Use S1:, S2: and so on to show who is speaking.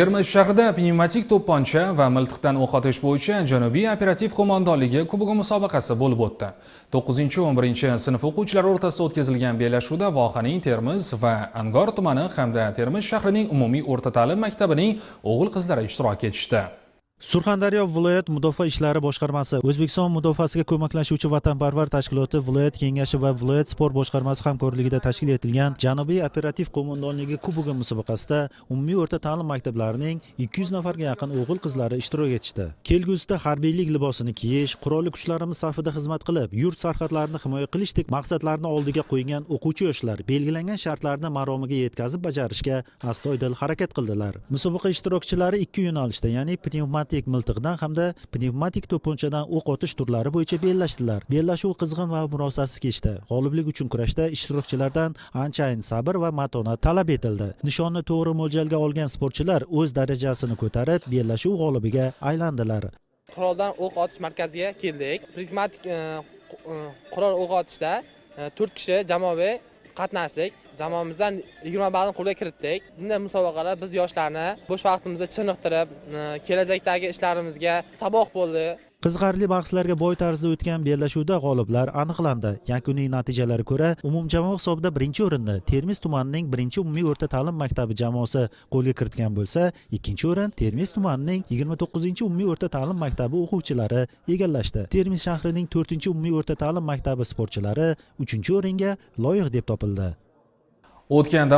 S1: Termiz shahrida pnevmatik to'pponcha va miltiqdan o'q otish bo'yicha Janubiy operativ qo'mondonligi kubogi musobaqasi bo'lib o'tdi. 9-11 sinf o'quvchilari o'rtasida o'tkazilgan bellashuvda vohaning Termiz va Angor tumani hamda Termiz shahrining umumiy o'rta ta'lim maktabining o'g'il-qizlari ishtirok etishdi.
S2: Surxondaryo viloyat mudofaa ishlari boshqarmasi, O'zbekiston mudofaasiga ko'maklashuvchi vatanparvar tashkiloti viloyat kengashi va viloyat sport boshqarmasi hamkorligida tashkil etilgan Janubiy operativ qo'mondonligi kubogi musobaqasida umumiy o'rta ta'lim maktablarining 200 nafarga yaqin o'g'il-qizlari ishtirok etishdi. Kelgusida harbiylik libosini kiyish, qurolli kuchlarimiz safida xizmat qilib, yurt sarhadlarini himoya qilishdek maqsadlarni oldiga qo'ygan o'quvchi yoshlar belgilangan shartlarni maromiga yetkazib bajarishga astoydil harakat qildilar. Musobaqa ishtirokchilari ikki yo'nalishda, ya'ni pnevmatik miltiqdan hamda pnevmatik to'pponchadan o'q otish turlari bo'yicha bellashdilar. Bellashuv qizg'in va murosasiz kechdi. G'oliblik uchun kurashda ishtirokchilardan anchayin sabr va matonat talab etildi. Nishonni to'g'ri mo'ljalga olgan sportchilar o'z darajasini ko'tarib, bellashuv g'olibiga aylandilar.
S3: Quroldan o'q otish markaziga keldik. Pnevmatik qurol o'q otishda 4 kishi jamoaviy qatnashdik. Jamoamizdan 20 ballni qo'lga kiritdik. Bunday musobaqalar biz yoshlarni bo'sh vaqtimizda chiniqtirib, kelajakdagi ishlarimizga saboq bo'ldi.
S2: Qiziqarli bahslarga boy tarzda o'tgan bellashuvda g'oliblar aniqlandi. Yakuniy natijalarga ko'ra, umumjamoa hisobida birinchi o'rinni Termiz tumanining 1-umumiy o'rta ta'lim maktabi jamoasi qo'lga kiritgan bo'lsa, ikkinchi o'rin Termiz tumanining 29-umumiy o'rta ta'lim maktabi o'quvchilari egallashdi. Termiz shahrining 4-umumiy o'rta ta'lim maktabi sportchilari 3-o'ringa loyiq deb topildi.
S1: O'tgan